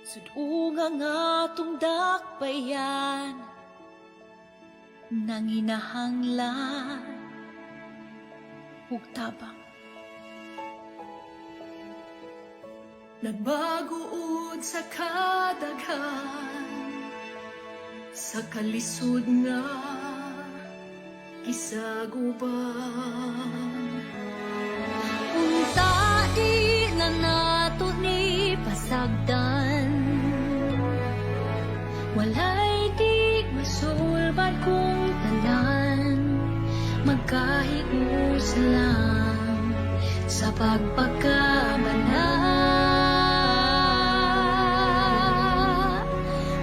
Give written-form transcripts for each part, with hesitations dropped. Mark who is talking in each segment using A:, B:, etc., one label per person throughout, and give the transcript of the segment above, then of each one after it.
A: Sud-unga nga atong dakbayan, nanginahanglan ug tabang.
B: Nagbaguod sa kadaghan, sa kalisod nga gisaguban.
A: Unta di na nato ni pasagdan. Walay di masulbad kung tanan magkahiusa lang sa pagpagkamala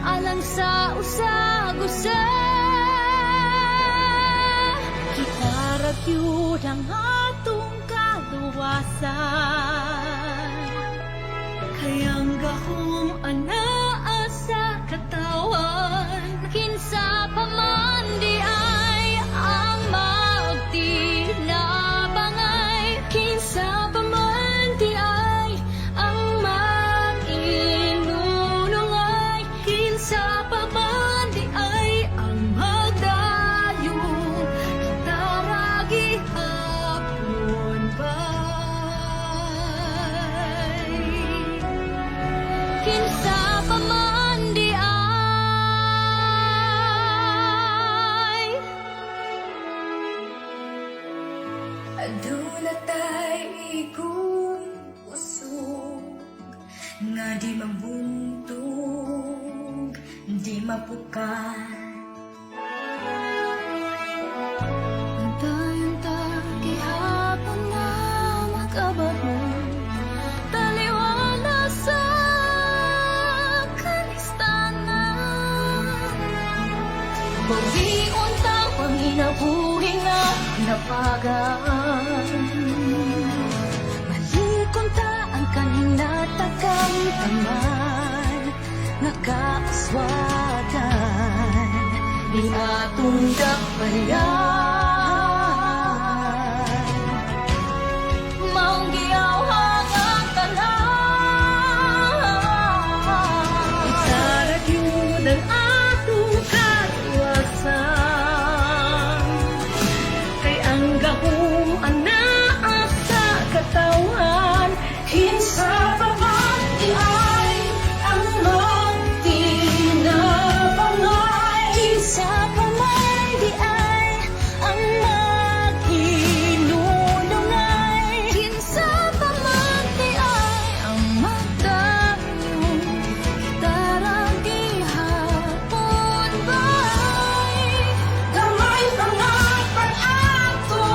A: alang sa usag-usa. Kita ra gyud ang atong kaluwasan.
B: Kay ang gahom anaa sa katawhan.
A: Kinsa pa man diay ang magtinabangay? Kinsa pa man diay ang mag-inunungay?
B: Kinsa pa man diay ang magdayon? Kita ra gihapon bay.
A: Kinsa pa man diay?
C: Aduna tay igong kusog nga di mabuntog, di mapukat.
A: Antayon ta gihapon nga makabahom, taliwala sa kalistanan. Bawion ta panginabuhi nga napagaan. Malikon ta ang kanhing natakamtaman nga kaaswagan ni atong dakbayan. Maong giyawhag ang tanan.
B: Kita ra gyud ang atong kaluwasan. Kay ang gahom anaa sa katawhan. Kinsa pa man diay ang magtinabangay?
A: Kinsa pa man diay ang mag-inunungay? Kinsa pa man diay ang magdayon? Kita ra gihapon bay.
B: Gamay pa nga pag-ato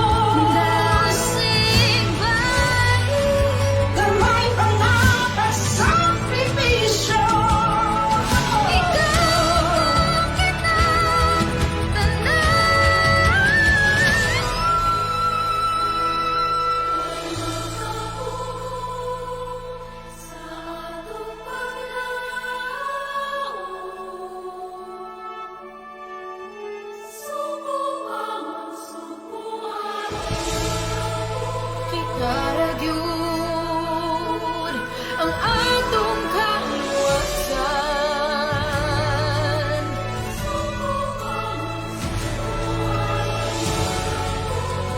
A: Dasig bay.
B: Gamay pa nga pagsakripisyo.
A: Ikaw, kita, tanan. Sa atong paglaom, suko ang sukuan.
B: Kita ra gyud ang atong kaluwasan.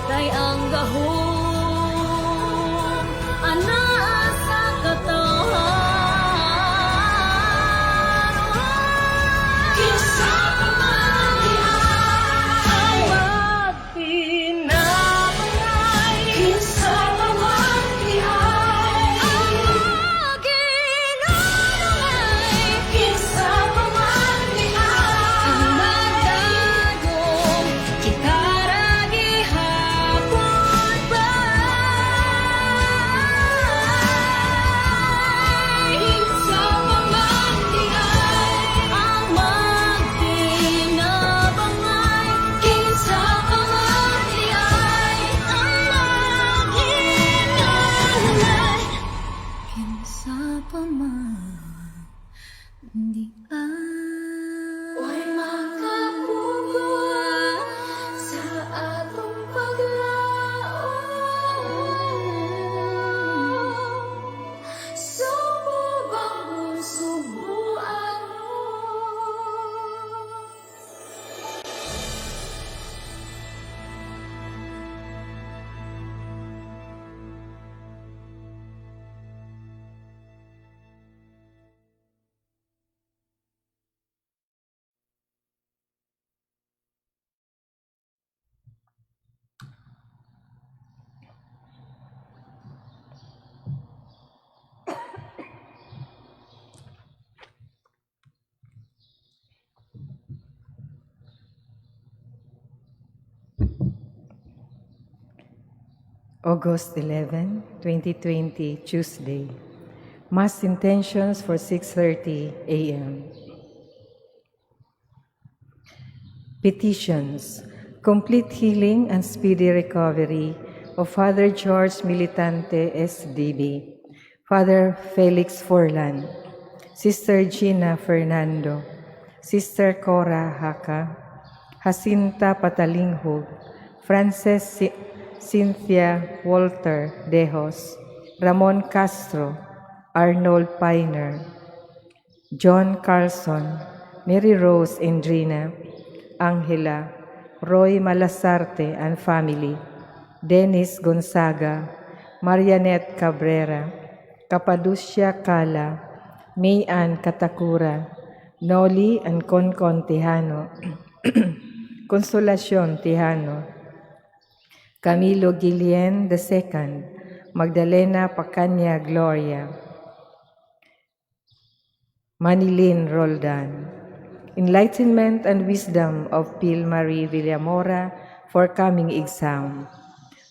A: Kay ang gahom anaa sa katawhan.
B: Kinsa pa man diay magtinabangay? Kinsa pa man diay
A: Ang mag-inunungay?
B: Kinsa pa man diay
A: Ang magdayong? Kita ra gihapon bay.
D: August 11, 2020, Tuesday. Mass intentions for 6:30 a.m. Petitions. Complete healing and speedy recovery of Father George Militante, SDB, Father Felix Forlan, Sister Gina Fernando, Sister Cora Haka, Jacinta Patalinghug, Frances Cynthia Walter Dejos, Ramon Castro, Arnold Piner, John Carlson, Mary Rose Endrina, Angela, Roy Malasarte and family, Dennis Gonzaga, Marianette Cabrera, Capaducia Cala, Mayan Katakura, Noli and Concon Tejano, Consolacion Tejano, Camilo Guillen II, Magdalena Pacanya Gloria, Manilin Roldan. Enlightenment and wisdom of Pil Marie Villamora for coming exam.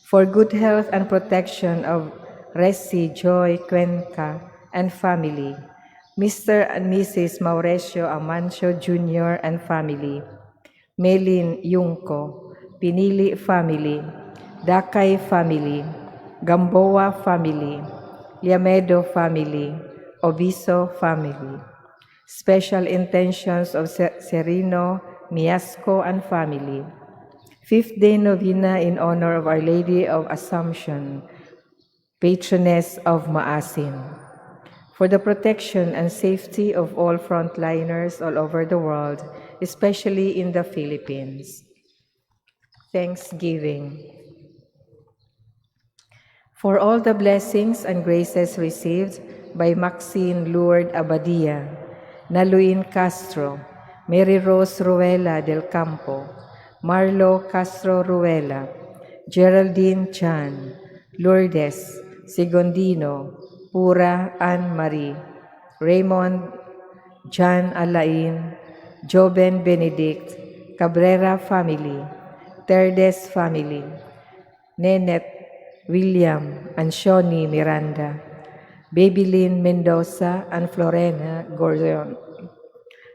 D: For good health and protection of Resi Joy Cuenca and family. Mr. and Mrs. Mauricio Amancio Jr. and family. Melin Yungko, Pinili family, Dakay family, Gamboa family, Liamedo family, Obiso family. Special intentions of Serino Miasco and family. Fifth day novena in honor of Our Lady of Assumption, patroness of Maasin. For the protection and safety of all frontliners all over the world, especially in the Philippines. Thanksgiving. For all the blessings and graces received by Maxine Lourdes Abadia, Naluin Castro, Mary Rose Ruela del Campo, Marlo Castro Ruela, Geraldine Chan, Lourdes Segondino, Pura Ann Marie, Raymond John Alain, Joben Benedict, Cabrera family, Terdes family, Nenet William and Shoni Miranda, Babylin Mendoza and Florena Gordon,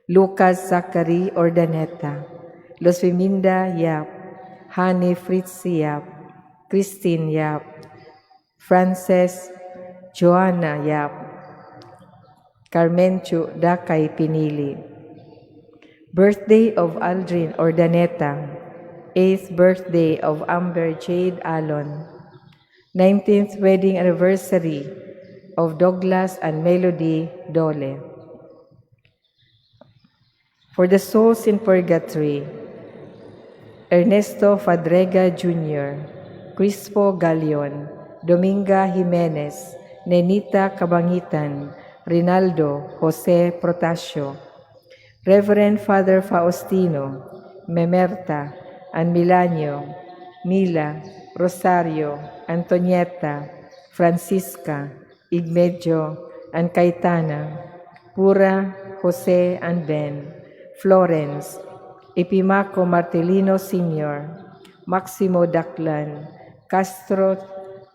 D: Lucas Zachary Ordaneta, Losviminda Yap, Hani Fritz Yap, Christine Yap, Frances Joanna Yap, Carmenchu Dakay Pinili. Birthday of Aldrin Ordaneta, 8th birthday of Amber Jade Alon, 19th wedding anniversary of Douglas and Melody Dole. For the souls in purgatory, Ernesto Fadrega Jr., Crispo Galion, Dominga Jimenez, Nenita Cabangitan, Rinaldo Jose Protasio, Reverend Father Faustino, Memerta, and Milanio, Mila, Rosario, Antonieta, Francisca, Igmedio, and Caetana, Pura, Jose, and Ben, Florence, Epimaco Martelino Sr., Maximo Daclan, Castro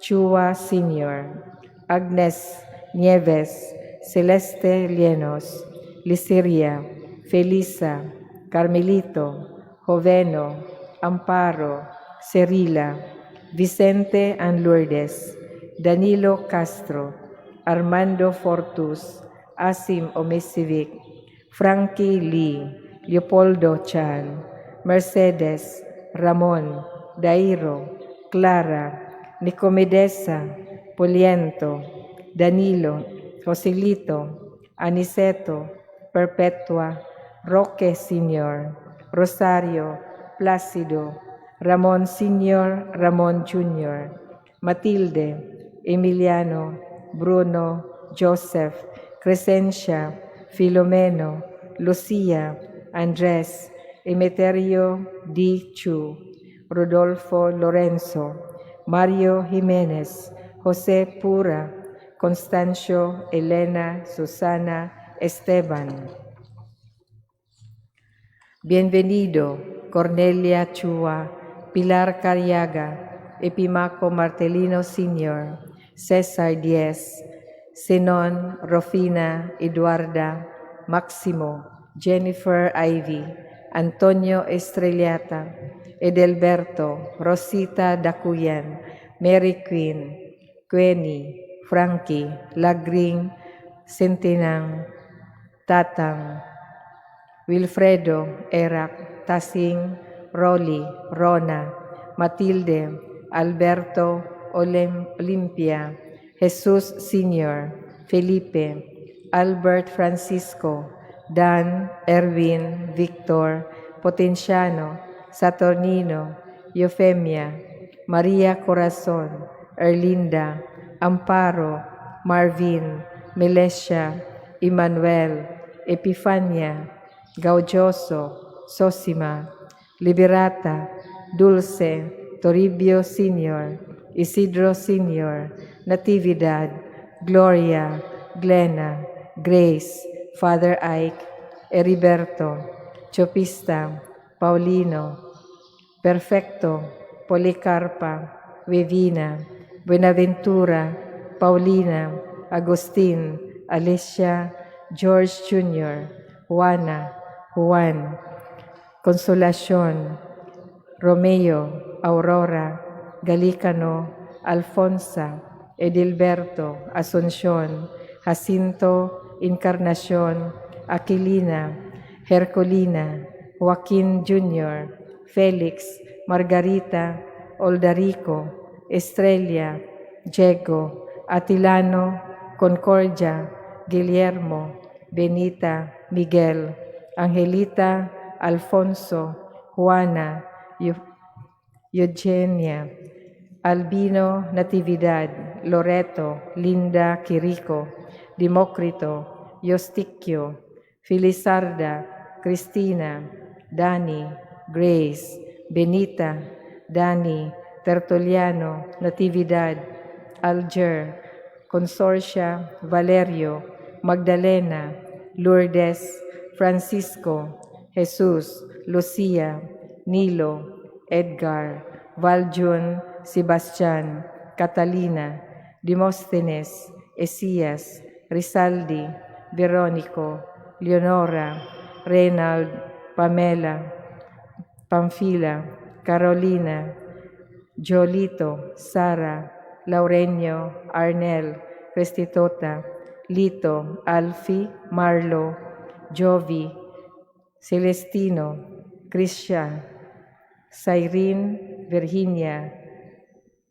D: Chua Sr., Agnes Nieves, Celeste Lienos, Liceria, Felisa, Carmelito, Joveno, Amparo, Cerila, Vicente and Lourdes, Danilo Castro, Armando Fortus, Asim Omesivic, Frankie Lee, Leopoldo Chan, Mercedes, Ramon, Dairo, Clara, Nicomedesa, Poliento, Danilo, Joselito, Aniceto, Perpetua, Roque Sr., Rosario, Placido, Ramon Sr., Ramon Jr., Matilde, Emiliano, Bruno, Joseph, Crescencia, Filomeno, Lucia, Andres, Emeterio D. Chu, Rodolfo Lorenzo, Mario Jimenez, Jose Pura, Constancio, Elena, Susana, Esteban. Bienvenido, Cornelia Chua, Pilar Cariaga, Epimaco Martelino Sr., Cesar Diez, Sinon, Rofina, Eduarda, Maximo, Jennifer Ivy, Antonio Estrellata, Edelberto, Rosita Dacuyan, Mary Queen, Queenie, Frankie, Lagring, Sentinang, Tatang, Wilfredo, Erak, Tasing, Rolly, Rona, Matilde, Alberto, Olympia, Jesus Sr., Felipe, Albert Francisco, Dan, Erwin, Victor, Potenciano, Saturnino, Eufemia, Maria Corazon, Erlinda, Amparo, Marvin, Melesha, Emmanuel, Epifania, Gaudioso, Sosima, Liberata, Dulce, Toribio Sr., Isidro Sr., Natividad, Gloria, Glena, Grace, Father Ike, Heriberto, Chopista, Paulino, Perfecto, Policarpa, Wevina, Buenaventura, Paulina, Agustin, Alicia, George Jr., Juana, Juan, Consolacion, Romeo, Aurora, Galicano, Alfonsa, Edilberto, Asuncion, Jacinto, Encarnacion, Aquilina, Herculina, Joaquin Jr., Felix, Margarita, Oldarico, Estrella, Diego, Atilano, Concordia, Guillermo, Benita, Miguel, Angelita, Alfonso, Juana, Eugenia, Albino, Natividad, Loreto, Linda, Quirico, Democrito, Eustiquio, Felizarda, Cristina, Dani, Grace, Benita, Dani, Tertuliano, Natividad, Alger, Consorcia, Valerio, Magdalena, Lourdes, Francisco, Jesus, Lucia, Nilo, Edgar, Valjun, Sebastian, Catalina, Demosthenes, Esias, Rizaldi, Veronico, Leonora, Reynald, Pamela, Pamphila, Carolina, Jolito, Sara, Laurenio, Arnel, Restituta, Lito, Alfie, Marlo, Jovi, Celestino, Christian, Cyrene, Virginia,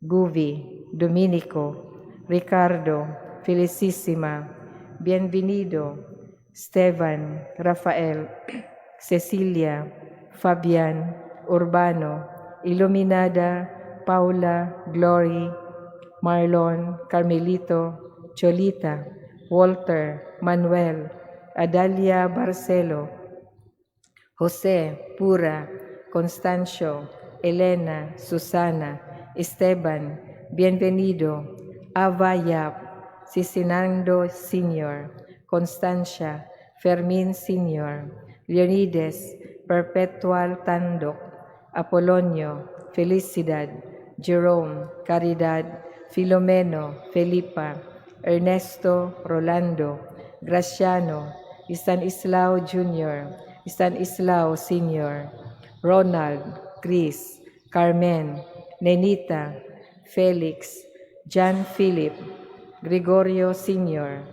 D: Guvi, Dominico, Ricardo, Felicissima, Bienvenido, Stevan, Rafael, Cecilia, Fabian, Urbano, Iluminada, Paula, Glory, Marlon, Carmelito, Cholita, Walter, Manuel, Adalia Barcelo, Jose, Pura, Constancio, Elena, Susana, Esteban, Bienvenido, Ava Yap, Sisinando Sr., Constancia, Fermin Sr., Leonides, Perpetual Tandok, Apolonio, Felicidad, Jerome, Caridad, Filomeno, Felipa, Ernesto, Rolando, Graciano, Stanislao Jr., Stanislao Sr., Ronald, Chris, Carmen, Nenita, Felix, John Philip, Gregorio Sr.,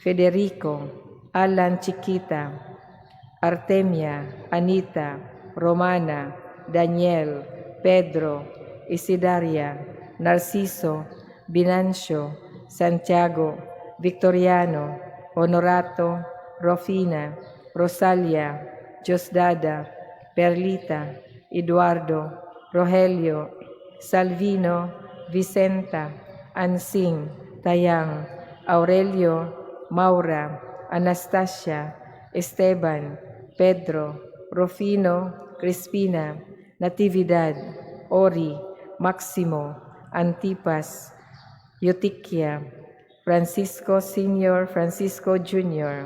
D: Federico, Alan Chiquita, Artemia, Anita, Romana, Daniel, Pedro, Isidaria, Narciso, Binancio, Santiago, Victoriano, Honorato, Rofina, Rosalia, Diosdada, Perlita, Eduardo, Rogelio, Salvino, Vicenta, Ansing, Tayang, Aurelio, Maura, Anastasia, Esteban, Pedro, Rufino, Crispina, Natividad, Ori, Maximo, Antipas, Eutiquia, Francisco Sr., Francisco Jr.,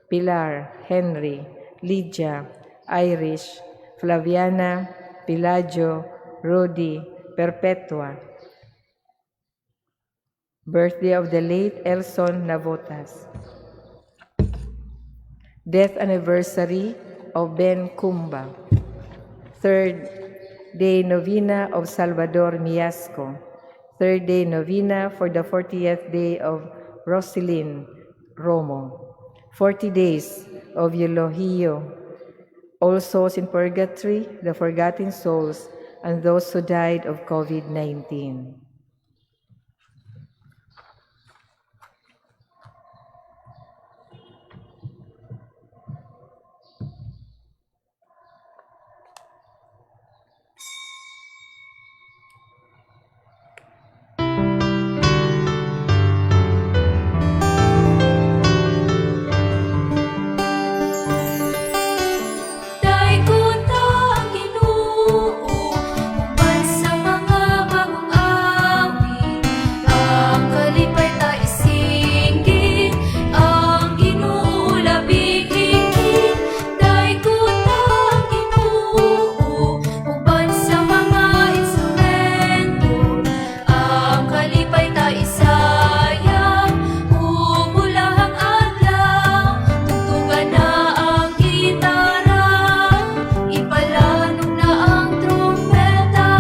D: Pilar, Henry, Lydia, Irish, Flaviana, Pelagio, Rudy, Perpetua. Birthday of the late Elson Navotas. Death anniversary of Ben Kumba. Third day novena of Salvador Miasco. Third day novena for the 40th day of Roselyn Romo. 40 days of Eulogio. All souls in purgatory, the forgotten souls, and those who died of COVID-19.
B: Daygon ta ang Ginoo uban sa mga bagong awit. Ang kalipay ta isinggit, ang Ginoo labing higit. Daygon ta ang Ginoo uban sa mga instrumento. Ang kalipay ta isayaw ug hulahang adlaw. Tugtugan na ang gitara, ipalanog na ang trumpeta.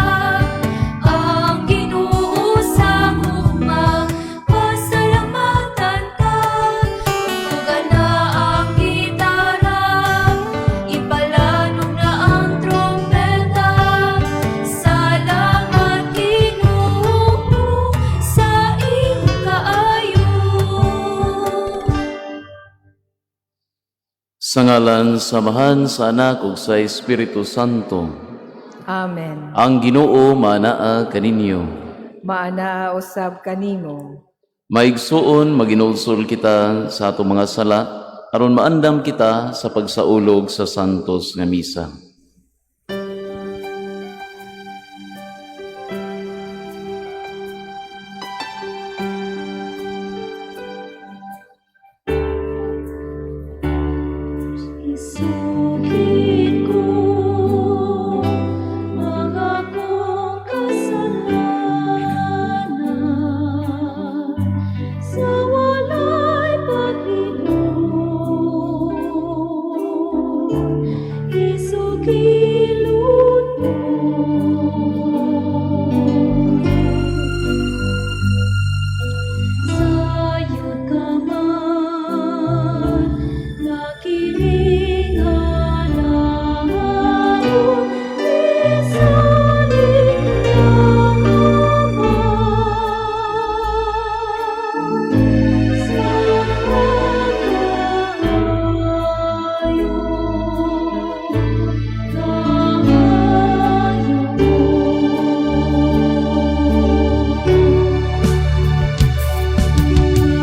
B: Ang Ginoo sa gugma, pasalamatan ta. Tugtugan na ang gitara, ipalanog na ang trumpeta. Salamat, Ginoo, sa imong kaayo.
E: Sa ngalan sa Amahan, sa Anak ug sa Espiritu Santo.
D: Amen.
E: Ang Ginoo manaa kaninyo.
D: Maanaa usab kanimo.
E: Maigsuon, maginulsol kita sa atong mga sala aron maandam kita sa pagsaulog sa santos nga misa.
B: Isugid ko ang akong kasalanan sa walay paghilom. Isugilon mo. Sayod ka man na kining halangdon, isalig ang Ama sa kaayo, kaayo.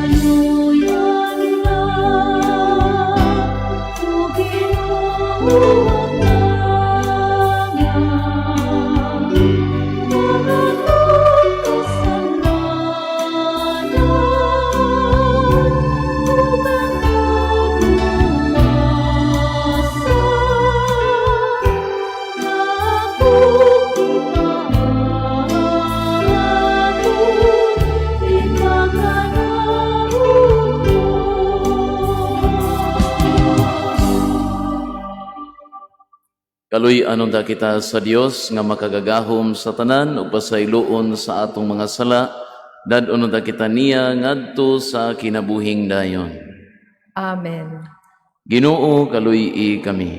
B: Kaluyan na, O Ginoo, ang mga kasalanan ug ang kagluwasan nga akong gipaamon, ipakanaon mo.
E: Kaluy-an unta kita sa Dios nga makagagahom sa tanan ug pasayloon sa atong mga sala, dad-on unta kita niya ngadto sa kinabuhing dayon.
D: Amen.
E: Ginoo, kaluy-i kami.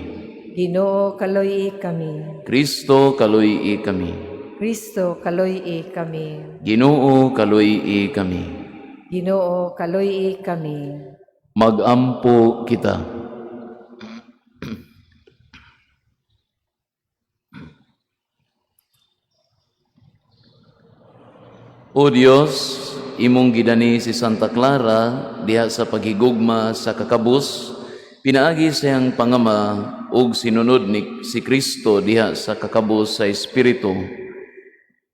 D: Ginoo, kaluy-i kami.
E: Kristo, kaluy-i kami.
D: Kristo, kaluy-i kami.
E: Ginoo, kaluy-i kami.
D: Ginoo, kaluy-i kami.
E: Magampo kita. O Dios, imong gidani si Santa Clara diha sa paghigugma sa kakabus, pinaagi siyang pangama ug sinunod ni si Kristo diha sa kakabus sa Espiritu.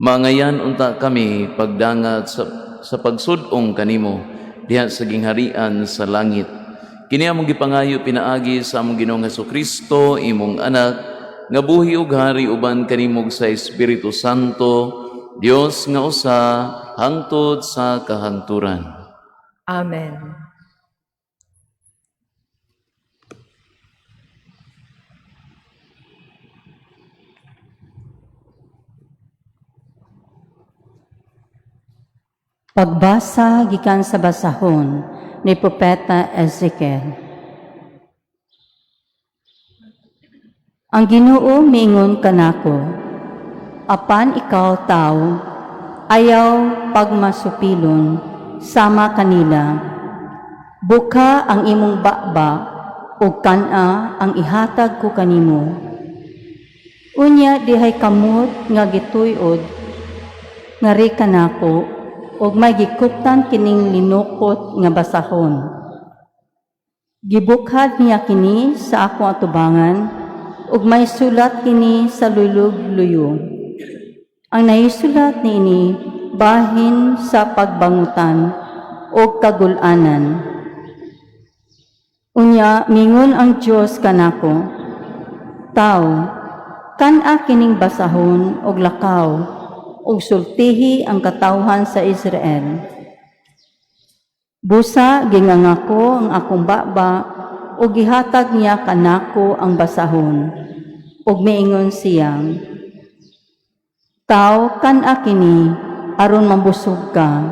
E: Mangayan unta kami pagdangat sa pagsud-ong kanimo diha sa gingharian sa langit. Kini among gipangayo pinaagi sa among Ginoong Hesukristo, imong anak, nga buhi ug hari uban kanimo sa Espiritu Santo. Dios nga usa, hangtod sa kahangturan.
D: Amen.
F: Pagbasa gikan sa basahon ni Propeta Ezekiel. Ang Ginoo miingon kanako, apan ikaw, tao, ayaw pagmasupilon sama kanila. Buka ang imong baba ug kan-a ang ihatag ko kanimo. Unya dihay kamot nga gituyod ngari kanako ug may gikuptan kining linukot nga basahon. Gibukhad niya kini sa akong atubangan ug may sulat kini sa lulog luyo. Ang naisulat niini bahin sa pagbangutan ug kagul-anan. Unya mingon ang Dios kanako, "Taw, kan-a kining basahon og lakaw ug sultihi ang katawhan sa Israel." Busa ginganga ko ang akong baba ug gihatag niya kanako ang basahon. Ug miingon siya, "Taw, kan-a kini aron mabusog ka."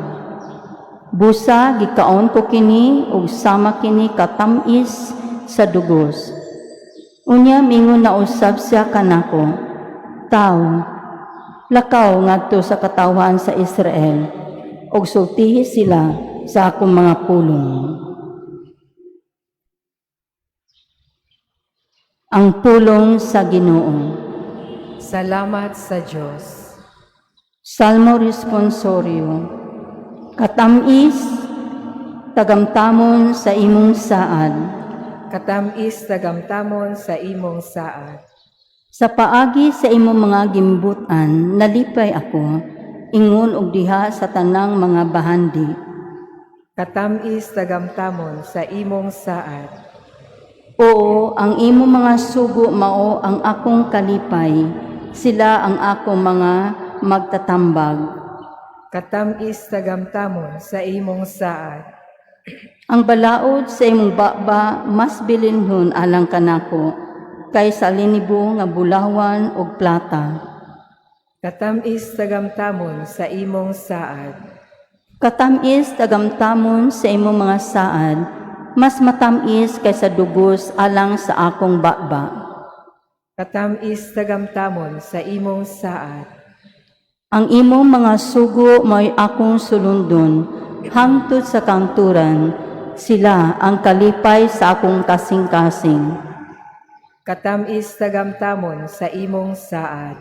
F: Busa gikaon ko kini ug sama kini katam-is sa dugos. Unya mingon na usab siya kanako, "Taw, lakaw ngadto sa katawhan sa Israel ug sultihi sila sa akong mga pulong." Ang pulong sa Ginoo.
D: Salamat sa Dios.
F: Salmo Responsorio. Katam-is tagamtamon sa imong saad.
D: Katam-is tagamtamon sa imong saad.
F: Sa paagi sa imong mga gimbutan, nalipay ako, ingon og diha sa tanang mga bahandi.
D: Katam-is tagamtamon sa imong saad.
F: Oo, ang imong mga sugo mao ang akong kalipay, sila ang akong mga magtatambag.
D: Katam-is tagamtamon sa imong saad.
F: Ang balaod sa imong baba mas bilinhon alang kanako kaysa linibo nga bulawan ug plata.
D: Katam-is tagamtamon sa imong saad.
F: Katam-is tagamtamon sa imong mga saad, mas matam-is kaysa dugos alang sa akong baba.
D: Katam-is tagamtamon sa imong saad.
F: Ang imong mga sugo mao'y akong sulundon hangtod sa kangturan, sila ang kalipay sa akong kasing-kasing.
D: Katam-is tagamtamon sa imong saad.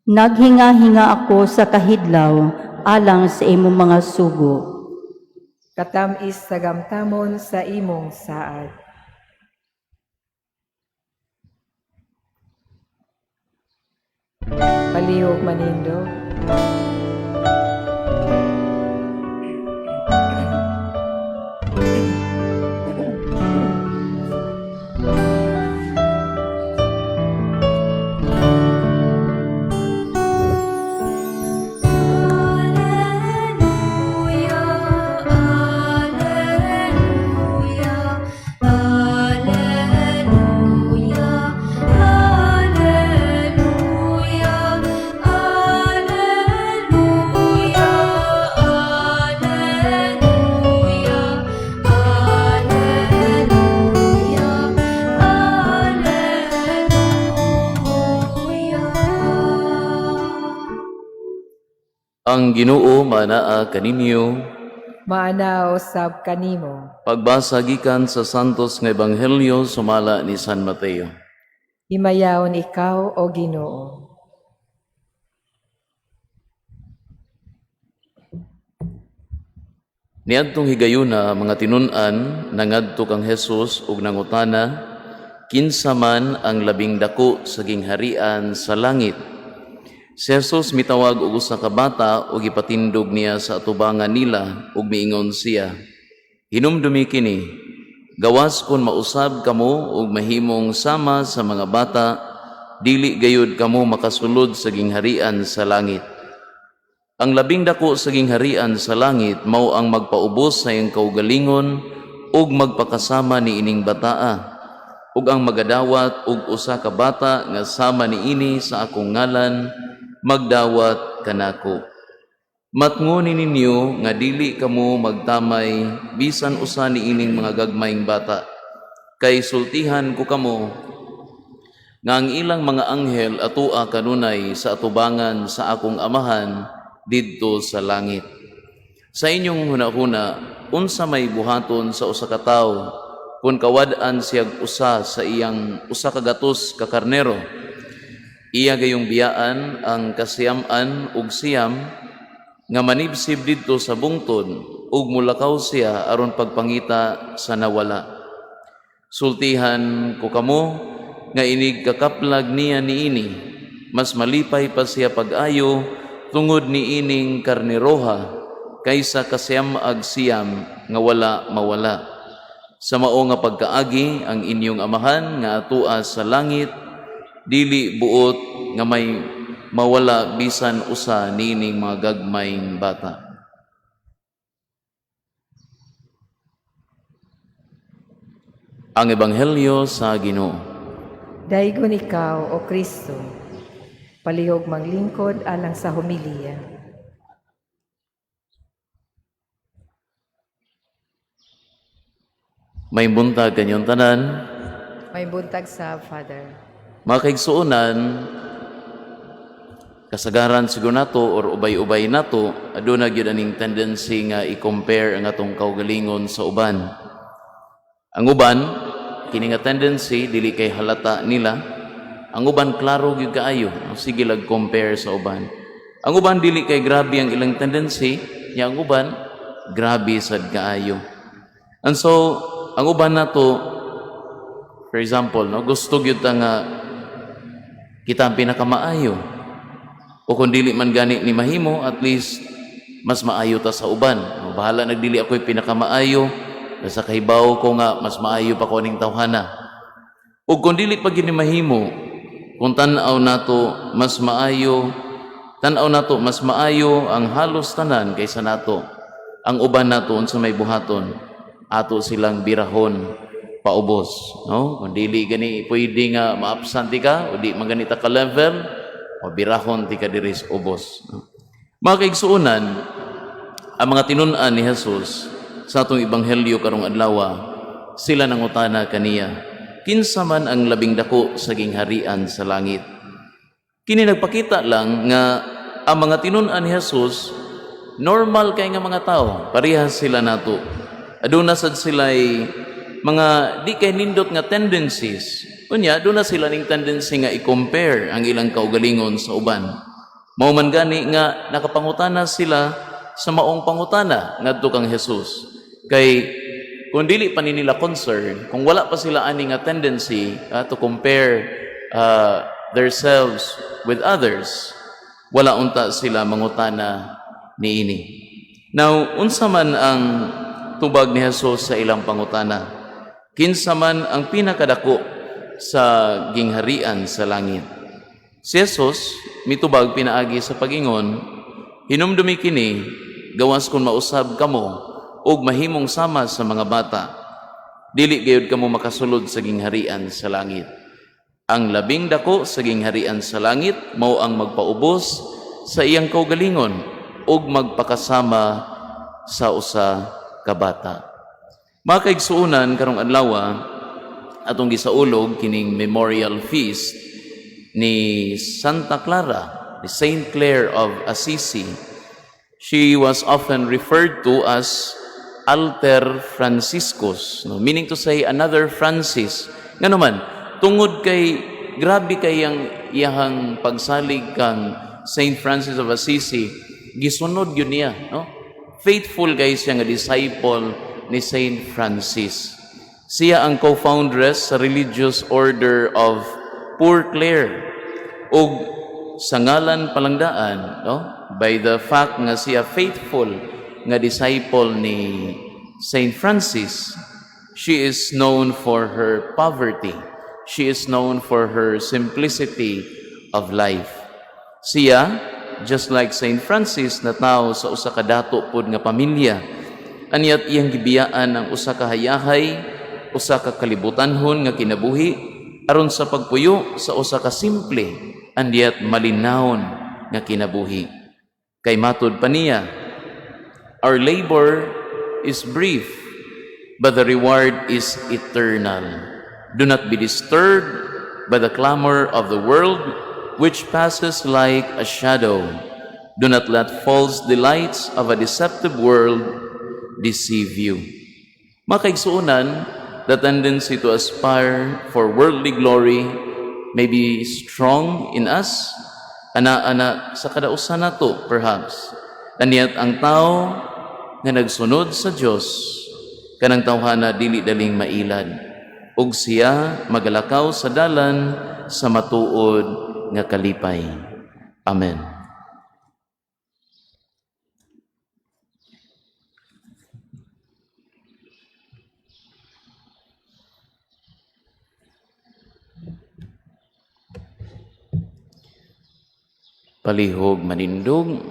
F: Naghinga-hinga ako sa kahidlaw alang sa imong mga sugo.
D: Katam-is tagamtamon sa imong saad. Palihog manindog.
C: Alleluia, Alleluia, Alleluia, Alleluia, Alleluia, Alleluia, Alleluia, Alleluia.
E: Ang Ginoo manaa kaninyo.
D: Maanao sab kanimo.
E: Pagbasa gikan sa Santos nga Ebanghelyo sumala ni San Mateo.
D: Himayaon ikaw, o Ginoo.
E: Niadtong higayuna, mga tinun-an nangadto kang Hesus ug nangutana, "Kinsa man ang labing dako sa gingharian sa langit?" Si Jesus mitawag og usa ka bata ug gipatindog niya sa atubangan nila ug miingon siya, "Hinumdumi kini, gawas kon mausab kamo ug mahimong sama sa mga bata, dili gayud kamo makasulod sa gingharian sa langit. Ang labing dako sa gingharian sa langit mao ang magpaubos sa iyang kaugalingon ug magpakasama ni ining bataa. Ug ang magadawat og usa ka bata nga sama niini sa akong ngalan, magdawat kanako. Matngoni ninyo nga dili kamo magtamay bisan usa niining mga gagmayng bata. Kay sultihan ko kamo nga ang ilang mga anghel atua kanunay sa atubangan sa akong Amahan didto sa langit. Sa inyong hunahuna, unsa may buhaton sa usa ka tawo kung kawad-an siyag usa sa iyang 100 ka karnero? Iya gayong biyaan ang 99 nga manibsib didto sa bungtod ug mulakaw siya aron pagpangita sa nawala. Sultihan ko kamo nga inig kakaplag niya niini, mas malipay pa siya pag-ayo tungod niining karneroha kaysa 99 nga wala mawala. Sa mao nga pagkaagi, ang inyong Amahan nga atua sa langit dili buot nga may mawala bisan usa niining mga gagmayng bata. Ang Ebanghelyo sa Ginoo.
D: Daygon ikaw, O Kristo. Palihog maglingkod alang sa homilya.
E: May buntag kanyong tanan.
D: May buntag sa Father.
E: Mga kaigsuonan, kasagaran siguro nato or ubay-ubay nato, aduna gyud aning tendency nga i-compare ang atong kaugalingon sa uban. Ang uban, kini nga tendency dili kay halata nila. Ang uban klaro gyud kaayo, sige lag compare sa uban. Ang uban dili kay grabe ang ilang tendency, nya ang uban grabe sad kaayo. And so, ang uban nato, for example, no, gusto gyud ta nga kita ang pinakamaayo. O kung dili man gani ni mahimo, at least mas maayo ta sa uban. O, bahala nagdili ako'y pinakamaayo, basta kahibaw ko nga mas maayo pa ko aning tawhana. O kung dili pa gyud ni mahimo, kung tan-aw nato mas maayo, tan-aw nato mas maayo ang halos tanan kaysa nato. Ang uban nato unsa may buhaton, ato silang birahon paubos, no? Kung dili gani pwede nga maabsent ka o di man gani ta ka level, o birahon ti ka diri sa ubos, no? Mga kaigsuonan, ang mga tinun-an ni Jesus sa atong ebanghelyo karong adlaw, sila nangutana kaniya, kinsa man ang labing dako sa gingharian sa langit? Kini nagpakita lang nga ang mga tinun-an ni Jesus normal kay nga mga tao, parehas sila nato. Aduna sad sila'y mga di kay nindot nga tendencies. Unya, aduna sila ning tendency nga i-compare ang ilang kaugalingon sa uban. Mao man gani nga nakapangutana sila sa maong pangutana ngadto kang Jesus. Kay kung dili pa ni nila concern, kung wala pa sila ani nga tendency to compare themselves with others, wala unta sila mangutana niini. Now, unsa man ang tubag ni Jesus sa ilang pangutana? Kinsa man ang pinakadako sa gingharian sa langit? Si Jesus mitubag pinaagi sa pagingon, "Hinumdumi kini, gawas kung mausab kamo ug mahimong sama sa mga bata, dili gayud kamo makasulod sa gingharian sa langit. Ang labing dako sa gingharian sa langit mao ang magpaubos sa iyang kaugalingon ug magpakasama sa usa ka bata." Mga kaigsuonan, karong adlaw atong gisaulog kining memorial feast ni Santa Clara, ni Saint Clare of Assisi. She was often referred to as Alter Franciscus, no? Meaning to say another Francis. Ngano man, tungod kay grabe kay ang iyahang pagsalig kang Saint Francis of Assisi, gisunod gyud niya, no? Faithful kay siya nga disciple ni Saint Francis. Siya ang co-foundress sa religious order of Poor Clare. Ug sa ngalan palangdaan, no? By the fact nga siya faithful nga disciple ni Saint Francis, she is known for her poverty. She is known for her simplicity of life. Siya just like Saint Francis, natawo sa usa ka dato pod nga pamilya. And yet iyang gibiyaan ang usa ka hayahay, usa ka kalibutanhon nga kinabuhi aron sa pagpuyo sa usa ka simple and yet malinawon nga kinabuhi. Kay matud pa niya, "Our labor is brief, but the reward is eternal. Do not be disturbed by the clamor of the world, which passes like a shadow. Do not let false delights of a deceptive world deceive you." Mga kaigsuonan, the tendency to aspire for worldly glory may be strong in us, ana-ana sa kada usa nato perhaps. And yet, ang tao nga nagsunod sa Dios, kanang tawhana dili daling mailad. Ug siya magalakaw sa dalan sa matuod nga kalipay. Amen. Palihog manindog.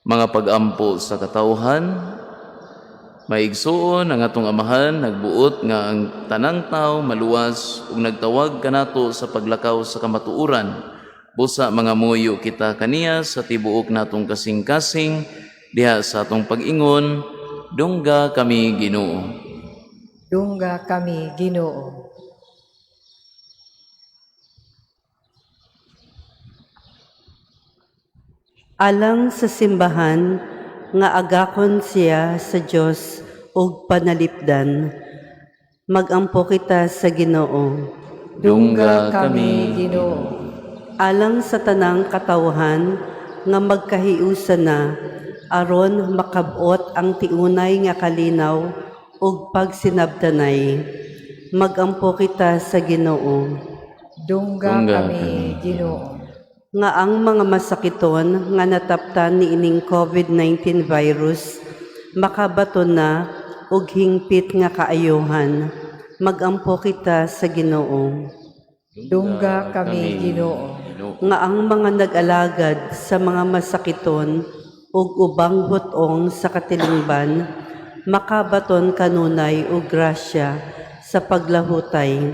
E: Mga pagampo sa katawhan. Mga igsuon, ang atong Amahan nagbuot nga ang tanang tao maluwas ug nagtawag kanato sa paglakaw sa kamatuoran. Busa mangamuyo kita kaniya sa tibuok natong kasing-kasing diha sa atong pag-ingon, "Dungga kami, Ginoo."
D: Dungga kami, Ginoo.
G: Alang sa simbahan nga agakon siya sa Dios ug panalipdan, magampo kita sa Ginoo.
E: Dungga kami,
D: Ginoo.
G: Alang sa tanang katawhan nga magkahiusa na aron makab-ot ang tiunay nga kalinaw ug pagsinabtanay, magampo kita sa Ginoo.
D: Dungga
E: Dungga
D: kami, Ginoo.
G: Nga ang mga masakiton nga nataptan niining COVID-19 virus makabaton na og hingpit nga kaayohan, magampo kita sa Ginoo.
D: Dungga kami, Ginoo.
G: Nga ang mga nag-alagad sa mga masakiton ug ubang hut-ong sa katilingban makabaton kanunay og grasya sa paglahutay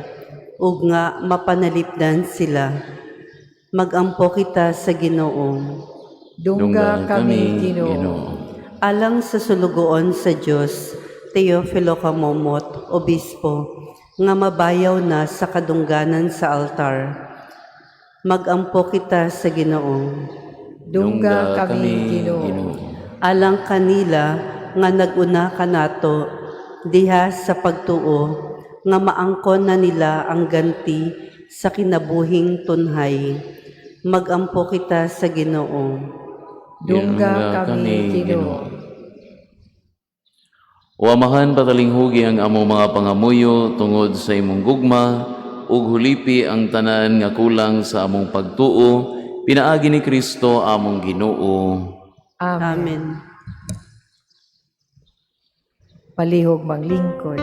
G: ug nga mapanalipdan sila, magampo kita sa Ginoo.
D: Dungga kami, Ginoo.
G: Alang sa sulugoon sa Dios Teofilo Camomot, Obispo, nga mabayaw na sa kadungganan sa altar, magampo kita sa Ginoo.
D: Dungga kami, Ginoo.
G: Alang kanila nga naguna kanato diha sa pagtuo nga maangkon na nila ang ganti sa kinabuhing tunhay, magampo kita sa Ginoo.
D: Dungga kami, Ginoo.
E: O Amahan, patalinghugi ang among mga pangamuyo tungod sa imong gugma ug hulipi ang tanan nga kulang sa among pagtuo, pinaagi ni Kristo among Ginoo.
D: Amen.
G: Amen.
D: Palihog maglingkod.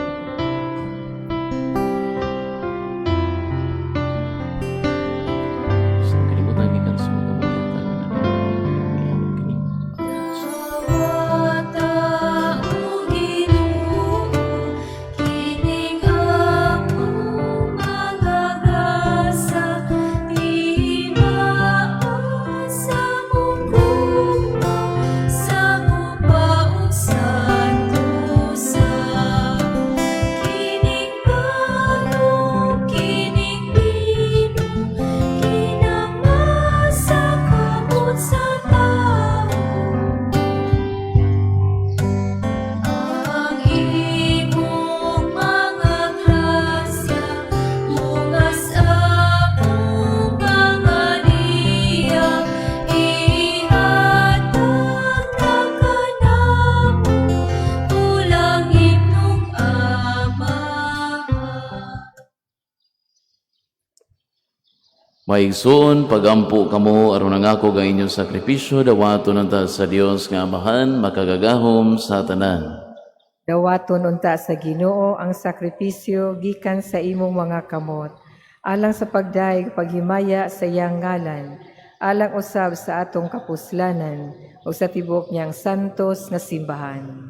E: Sa kalibutan gikan sa mga kamunyatan.
C: Dawata o Ginoo, kining among mga gasa, timaa sa among gugma, sa kupa ug santusa. Kining banog, kining bino, kinamasa kamot sa tao. Ang imong mga grasya, ungas among pangaliya, ihatag na kanamo, pulang imong Amahan.
E: Mga igsoon, pagampo kamo aron nangako ang inyong sakripisyo dawaton unta sa Dios nga Amahan makagagahom sa tanan.
D: Dawaton unta sa Ginoo ang sakripisyo gikan sa imong mga kamot Alang sa pagdayeg paghimaya sa iyang ngalan, alang usab sa atong kapuslanan ug sa tibuok niyang santos nga simbahan.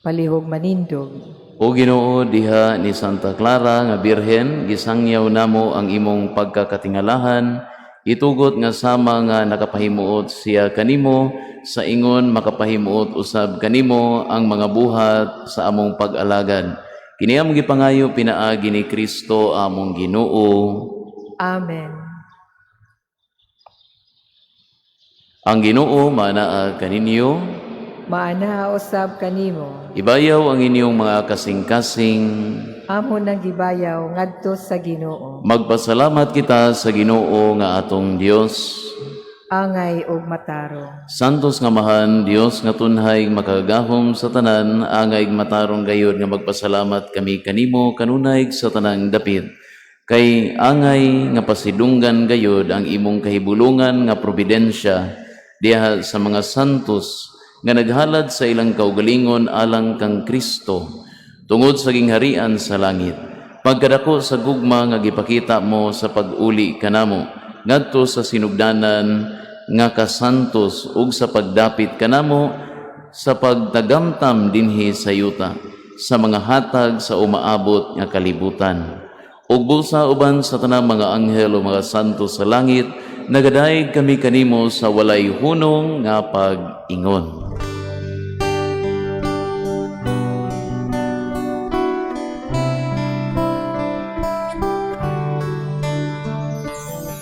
D: Palihog manindog.
E: O Ginoo, diha ni Santa Clara nga Birhen, gisangyaw namo ang imong pagkakatingalahan, itugot nga sama nga nakapahimuot siya kanimo, sa ingon makapahimuot usab kanimo ang mga buhat sa among pag-alagad. Kini among gipangayo pinaagi ni Kristo among Ginoo.
D: Amen.
E: Ang Ginoo manaa kaninyo,
D: Maana usab kanimo.
E: Ibayaw ang inyong mga kasing-kasing.
D: Amo nang gibayaw ngadto sa Ginoo.
E: Magpasalamat kita sa Ginoo nga atong Dios.
D: Angay og matarong.
E: Santos nga Amahan, Dios nga tunhay makagagahom sa tanan, angay matarong gayod nga magpasalamat kami kanimo kanunay sa tanang dapit. Kay angay nga pasidunggan gayod ang imong kahibulungan nga providensya diha sa mga santos nga naghalad sa ilang kaugalingon alang kang Kristo tungod sa gingharian sa langit. Pagkadako sa gugma nga gipakita mo sa pag-uli kanamo ngadto sa sinugdanan nga kasantos ug sa pagdapit kanamo sa pagtagamtam dinhi sa yuta sa mga hatag sa umaabot nga kalibutan. Ug bulsa uban sa tanang mga anghel o mga santo sa langit, nagadayeg kami kanimo sa walay hunong nga pag-ingon.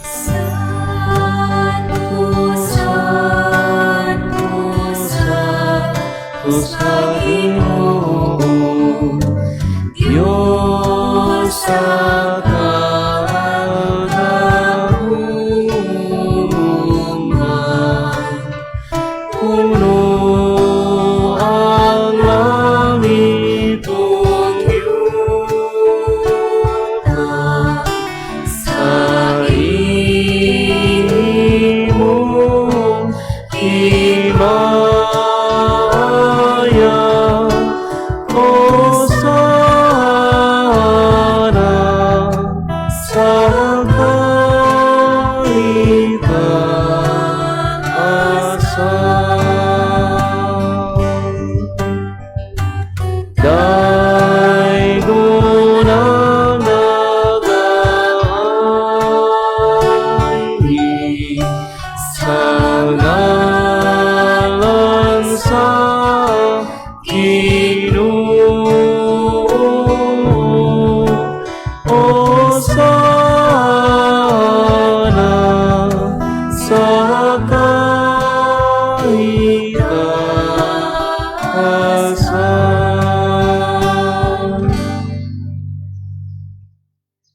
C: Santo, Santo, Santo sa Ginoo,
E: Diyos sa kagahungan, puno ang langit ug
C: yuta sa
E: imong himaya. Hosana sa kalitasan. Daygon ang nagaanhi sa ngalan sa Ginoo. Hosana sa kalitasan.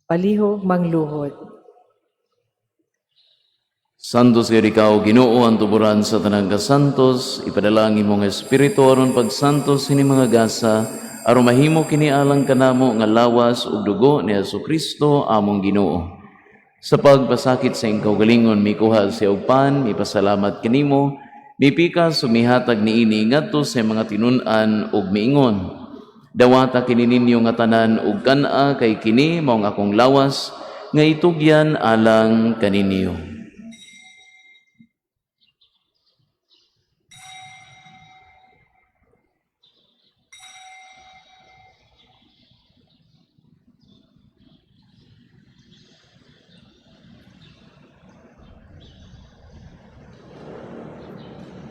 D: Palihog mangluhod.
E: Santos gayud ikaw, Ginoo, ang tuburan sa tanang kasantos, ipadala ang imong espiritu aron pagsantos sini mga gasa, aron mahimo kini alang kanamo nga lawas ug dugo ni Hesukristo among Ginoo. Sa pagpasakit sa iyang kaugalingon, mikuha siya og pan, mipasalamat kanimo, mipikas ug mihatag niini ngadto sa mga tinun-an ug miingon. Dawata kini ninyo nga tanan ug kan-a kay kini mao ang akong lawas nga itugyan alang kaninyo.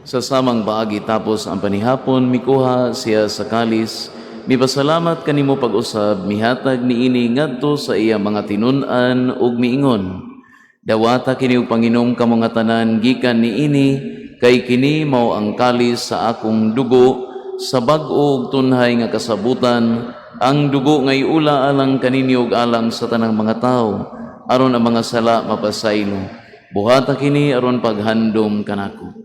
E: Sa samang baagi tapos ang panihapon, mikuha siya sa kalis, mipasalamat kanimo pag-usab, mihatag niini ngadto sa iya mga tinun-an ug miingon. Dawata kini og panginom kamo nga tanan gikan niini, kay kini mao ang kalis sa akong dugo, sa bag-o ug tunhay nga kasabutan, ang dugo nga iula alang kaninyo ug alang sa tanang mga tawo, aron ang mga sala mapasaylo. Buhata kini aron paghandom kanako.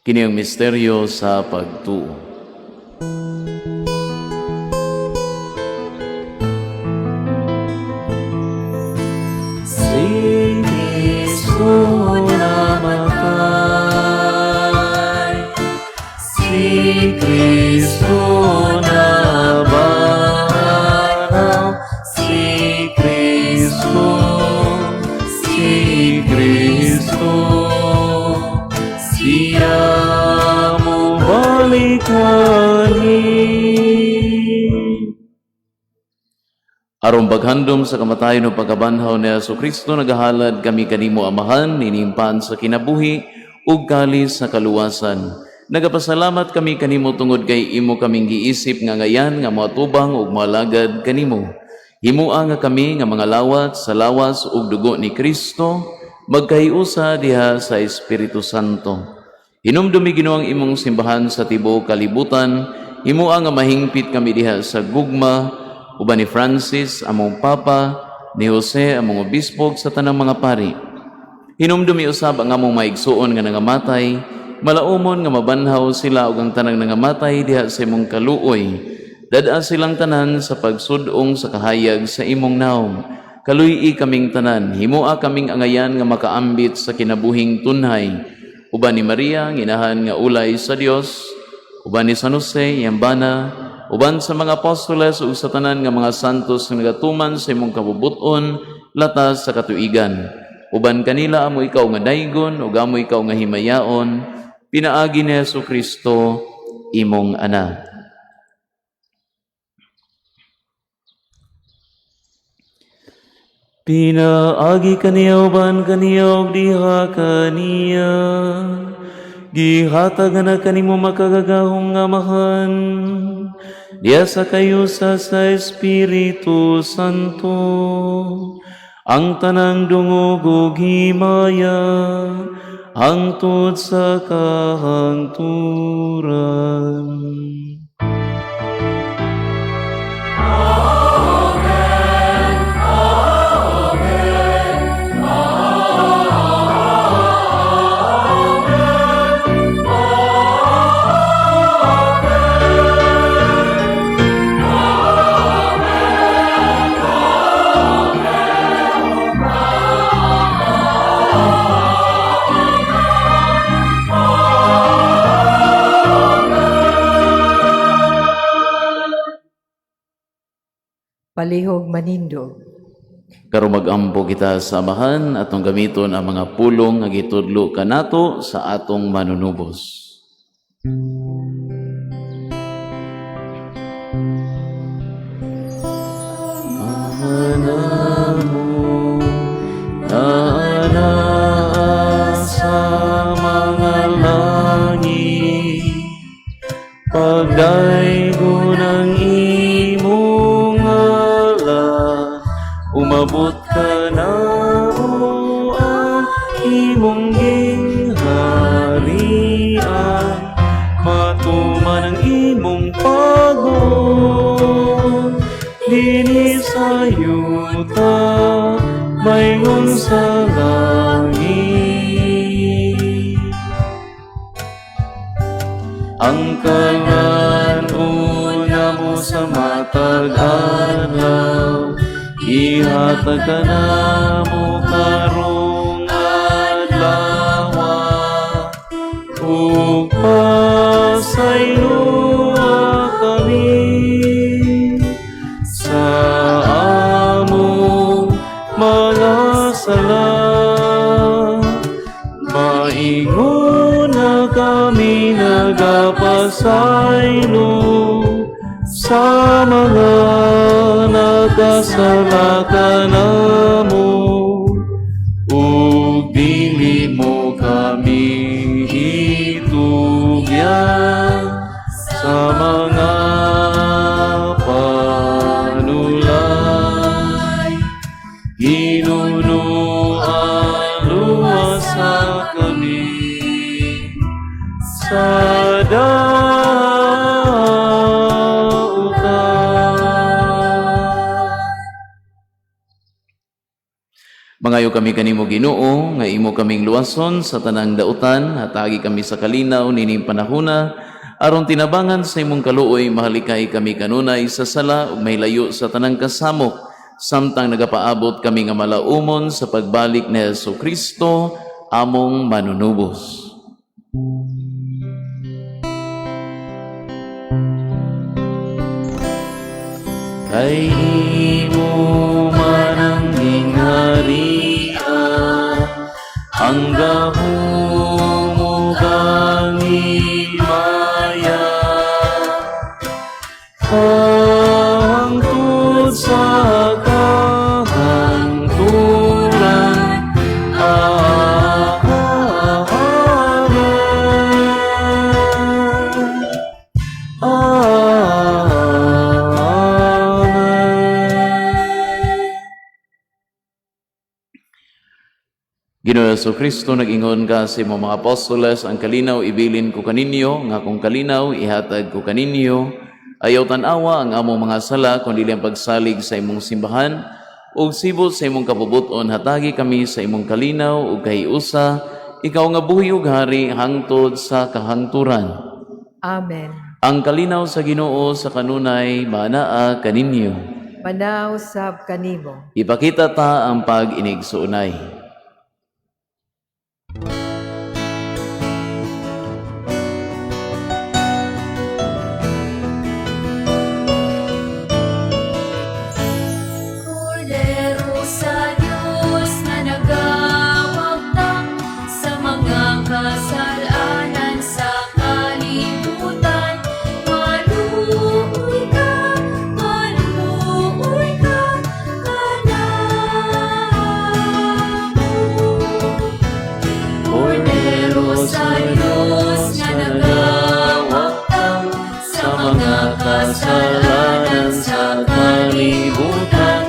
E: Kini ang misteryo sa pagtuo. Si Kristo namatay, si Kristo nabanhaw, si Kristo, si Kristo, siya mobalik anhi. Aron paghandom sa kamatayon ug pagkabanhaw ni Hesus Kristo, nagahalad kami kanimo, Amahan, nining pan sa kinabuhi ug kalis sa kaluwasan. Nagapasalamat kami kanimo tungod kay imo kaming giisip nga angayan nga moatubang ug moalagad kanimo. Himua nga kami nga mga lawat sa lawas ug dugo ni Kristo magkahiusa diha sa Espiritu Santo. Hinumdumi, Ginoo, ang imong simbahan sa tibuok kalibutan. Himua nga mahingpit kami diha sa gugma uban ni Francis, among Papa, ni Jose, among Obispo, sa tanang mga pari. Hinumdumi usab ang among maigsuon nga nangamatay, malaumon nga mabanhaw sila ug ang tanang nangamatay diha sa imong kaluoy. Dad-a silang tanan sa pagsud-ong sa kahayag sa imong nawong. Kaluy-i kaming tanan, himua kaming angayan nga makaambit sa kinabuhing tunhay. Uban ni Maria, ang inahan nga ulay sa Dios, uban ni San Jose, iyang bana, uban sa mga apostoles ug sa tanan nga mga santos nga nagatuman sa imong kabubut-on latas sa katuigan. Uban kanila amo ikaw nga daygon ug amo ikaw nga himayaon pinaagi ni Hesus Kristo, imong Anak. Pinaagi kaniya, uban kaniya ug diha kaniya, gihatag na kanimo makagagahom nga Amahan diha sa kahiusa sa Espiritu Santo ang tanang dungog ug himaya hangtod sa kahangturan.
D: Palihog manindog.
E: Karon mag-ampo kita sa Amahan, atong gamiton ang mga pulong nga gitudlo kanato sa atong Manunubos. Ama namo, naa sa mga langit, pagdaygon ang imong ngalan, umabot kanamo ang imong gingharian, matuman ang imong pagbuot dinhi sa yuta maingon sa langit. Ang kalan-on namo sa matag adlaw, ihatag kanamo karong adlaw, ug pasayloa kami sa among mga sala, maingon na kami nagapasaylo sa mga nakasala kanamo, ug dili mo kami itugyan sa mga panulay. Hinunuan luwasa kami sa dautan. Mangayo kami kanimo. Ginoo, nga imo kaming luwason sa tanang dautan, hatagi kami sa kalinaw nining panahona, aron tinabangan sa imong kaluoy mahalikay kami kanunay sa sala ug mahilayo sa tanang kasamok, samtang nagapaabot kami nga malaumon sa pagbalik ni Hesus Kristo, among manunubos. Kay imo man ang gingharian, ang gahom ug ang himaya, hangtod sa kahangturan. Amen. Amen. Ginoo Hesus Kristo, nag-ingon ka sa imong mga apostoles, "Ang kalinaw ibilin ko kaninyo, nga akong kalinaw ihatag ko kaninyo. Ayaw tan-awa ang among mga sala, kundi ang pagsalig sa imong simbahan, ug sibol sa imong kabubuton, hatagi kami sa imong kalinaw ug kahiusa, ikaw nga buhi ug hari hangtod sa kahangturan."
D: Amen.
E: Ang kalinaw sa Ginoo sa kanunay manaa kaninyo.
D: Manaa usab kanimo.
E: Ipakita ta ang pag-inigsuonay.
C: Kordero sa Diyos nga nagawagtang sa mga kasalanan sa kalibutan. Maluoy ka kanamo. Kordero sa Diyos nga nagawagtang sa mga kasalanan sa kalibutan.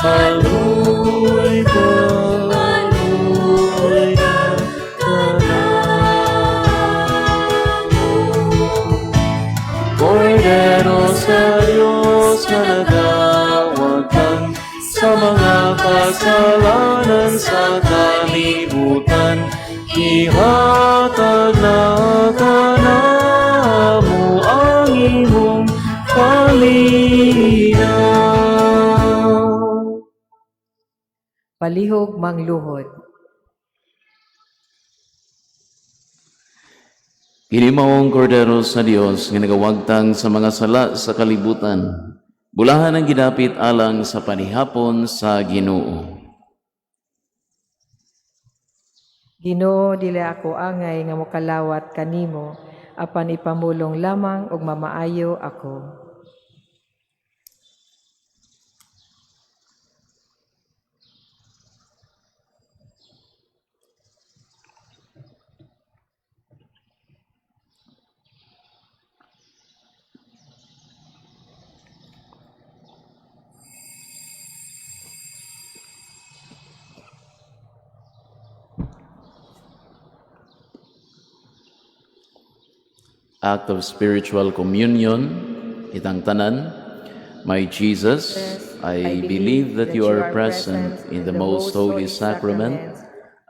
C: Maluoy ka kanamo.
E: Kordero sa Diyos nga nagawagtang sa mga kasalanan sa kalibutan, ihatag na kanamo ang imong kalinaw.
D: Palihog mangluhod.
E: Kini maong kordero sa Dios nga nagawagtang sa mga sala sa kalibutan. Bulahan ang gidapit alang sa panihapon sa Ginoo.
D: Ginoo, dili ako angay nga mokalawat kanimo, apan ipamulong lamang ug mamaayo ako.
E: Act of spiritual communion, kitang tanan. My Jesus, I believe that you are present in the most holy sacrament.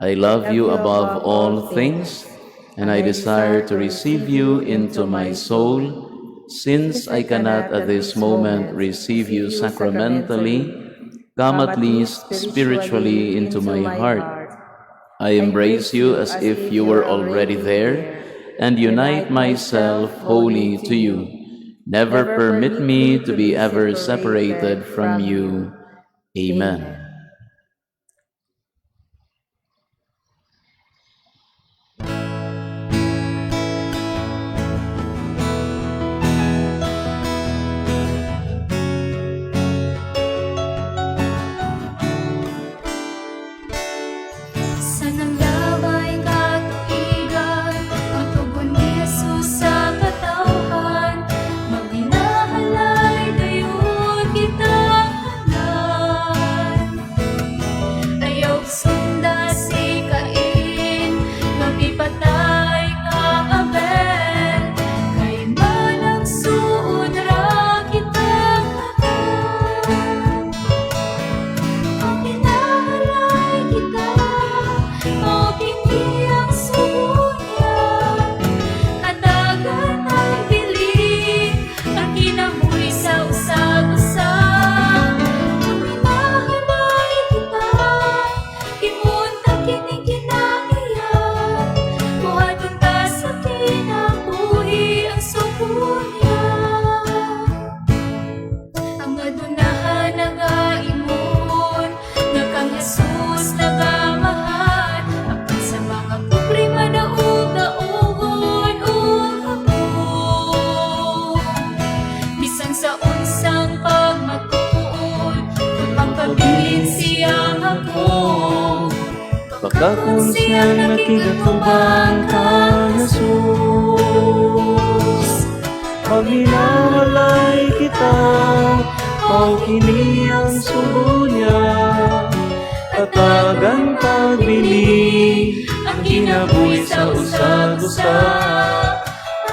E: I love you above all things, and I desire to receive you into my soul. Since I cannot at this moment receive you sacramentally, come at least spiritually into my heart. I embrace you as if you were already there and unite myself wholly to you. Never permit me to be ever separated from you. Amen.
C: Sa nanglabay katuigan, ang tugon ni Jesus sa katawhan, magbinahalay dayon kita tanan.
H: Bakakon siyang nakigatubang kang Jesus. Magminahalay kita, mao kini ang sugo niya. Hatagan tagbili ang kinabuhi sa usag-usa.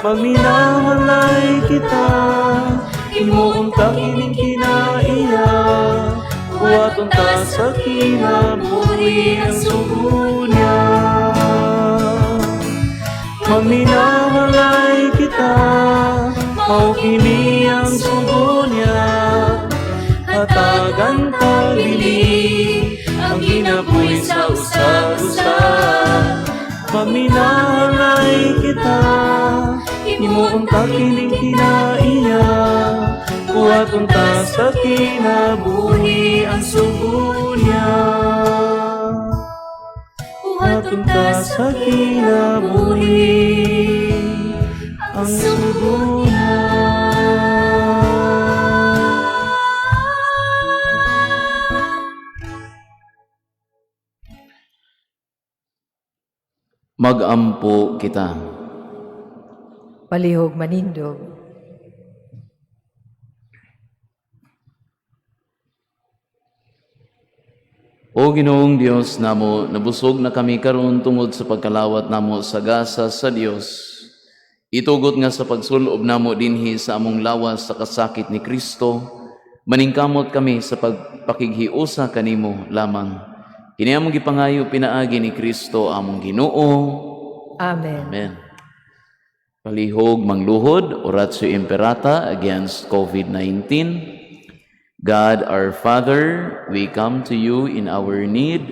H: Magminahalay kita, himuon ta kining kinaiya. Buhaton ta sa kinabuhi ang sugo niya. Magminahalay kita, mao kini ang sugo niya. Hatagan tagbili ang kinabuhi sa usag-usa. Magminahalay kita, himuon ta kining kinaiya. Buhaton ta sa kinabuhi ang sugo niya. Buhaton ta sa kinabuhi ang sugo niya.
E: Magampo kita.
D: Palihog manindog.
E: O Ginoong Dios namo, nabusog na kami karon tungod sa pagkalawat namo sa gasa sa Dios. Itugot nga sa pagsulob namo dinhi sa among lawas sa kasakit ni Kristo, maningkamot kami sa pagpakighiusa kanimo lamang. Kini among gipangayo pinaagi ni Kristo among Ginoo.
D: Amen.
E: Amen. Palihog mangluhod, Oratio Imperata against COVID-19. God our Father, we come to you in our need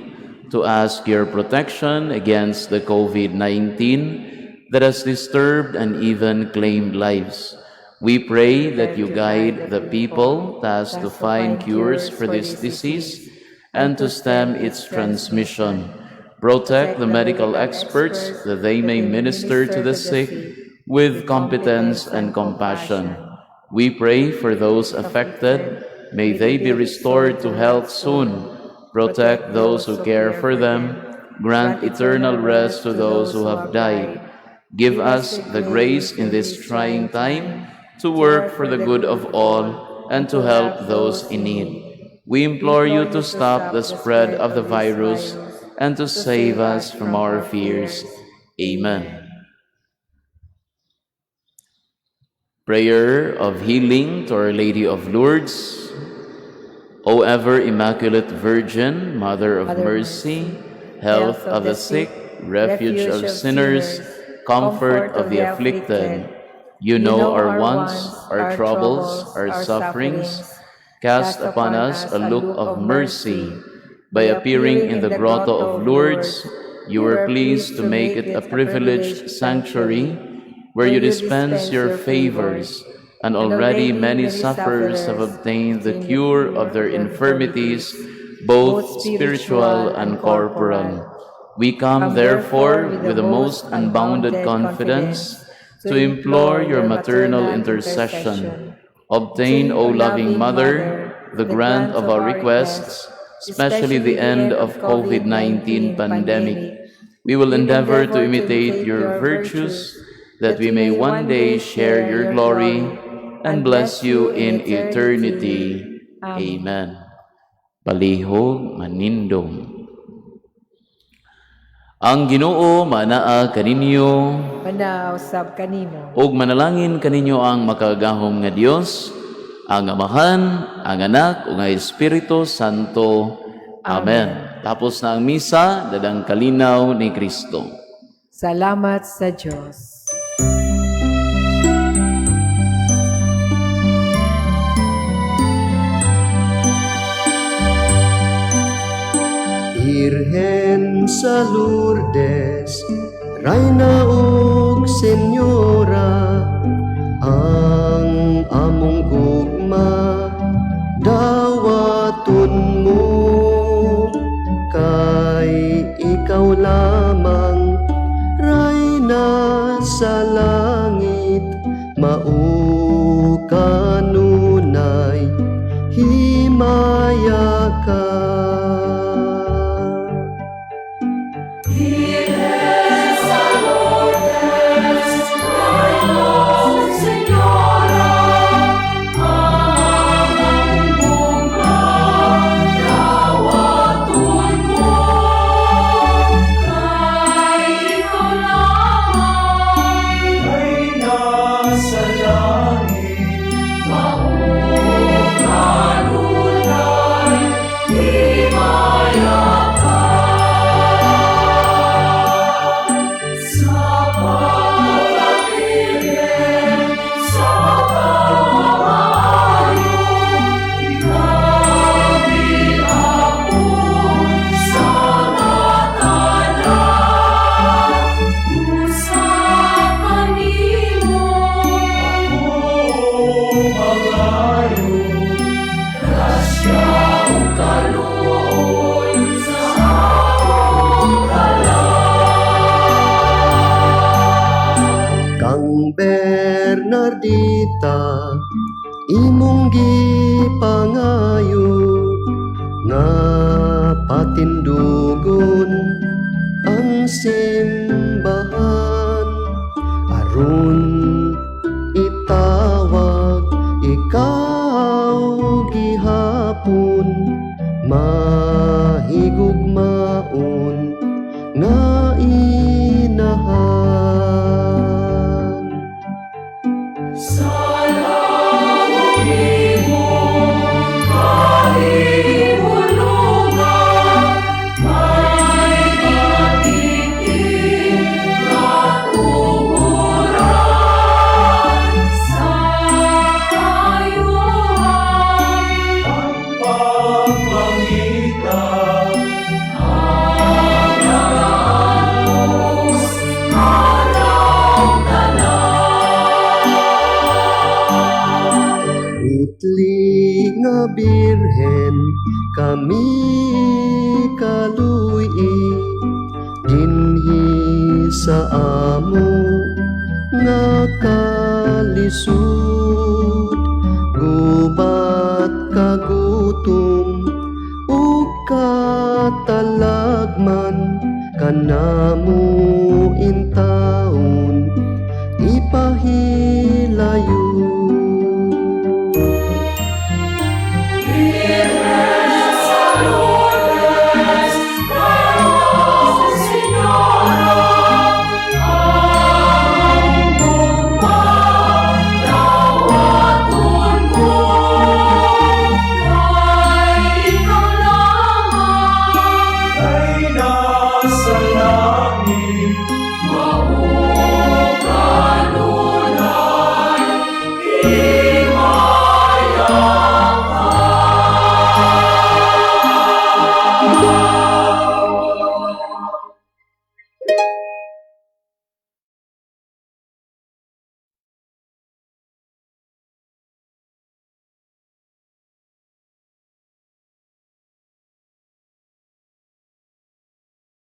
E: to ask your protection against the COVID-19 that has disturbed and even claimed lives. We pray that you guide the people tasked to find cures for this disease and to stem its transmission. Protect the medical experts that they may minister to the sick with competence and compassion. We pray for those affected. May they be restored to health soon. Protect those who care for them. Grant eternal rest to those who have died. Give us the grace in this trying time to work for the good of all and to help those in need. We implore you to stop the spread of the virus and to save us from our fears. Amen. Prayer of healing to Our Lady of Lourdes. O ever Immaculate Virgin, Mother of
D: Mother of
E: Mercy, health of the sick, refuge of sinners, comfort of the afflicted, you know our wants, our troubles, our sufferings. Cast upon us a look of mercy. By appearing in the grotto of Lourdes, you were pleased to make it a privileged sanctuary where you dispense your favors, and already many sufferers have obtained the cure of their infirmities, both spiritual and corporal. We come, therefore, with the most unbounded confidence to implore your maternal intercession. Obtain, O loving Mother, the grant of our requests, especially the end of COVID-19 pandemic. We will endeavor to imitate your virtues, that we may one day share your glory and bless you in eternity. Amen. Palihog manindog. Ang Ginoo manaa kaninyo
D: Manaa usab kanimo.
E: Ug manalangin kaninyo ang makagagahom nga Dios, ang Amahan, ang Anak ug ang Espiritu Santo. Amen. Tapos na ang misa, daghang kalinaw ni Kristo.
D: Salamat sa Diyos.
I: Birhen sa Lourdes, Rayna ug Senyora, ang among gugma dawaton mo, kay ikaw lamang Rayna sa langit, mao kanunay himaya ka.
C: Virgen sa Lourdes, Nuestra Señora, ang gugma dawaton mo, kay ikaw lamang
H: Reyna sa langit,
C: mao kanunay himayakan. Sa pagkabilin sa pagkamaayo, ikaw ako sa tanan. Usa kanimo
H: mangayo,
C: grasya ug kaluoy sa akong kalag.
I: Kang Bernardita, imong gipangayo nga patindugon ang simbahan aron itawag ikaw gihapon mahigugmaon nga inahan.
C: Sa lamok nimo kahibulugan, may matiti nga tuburan sa kaayuhan.
H: Ang pagpangita,
C: Ang nagaantos adlaw tanan.
I: Putli nga birhen kami kaluy dinhi sa amo nga kalisod, gubat, kagutom ug katalagman, kanamo intawon ipahilayo.
C: Birhen sa Lourdes, Nuestra Señora, ang gugma dawaton mo, kay ikaw lamang
H: Reyna sa langit,
C: mao kanunay himayakan.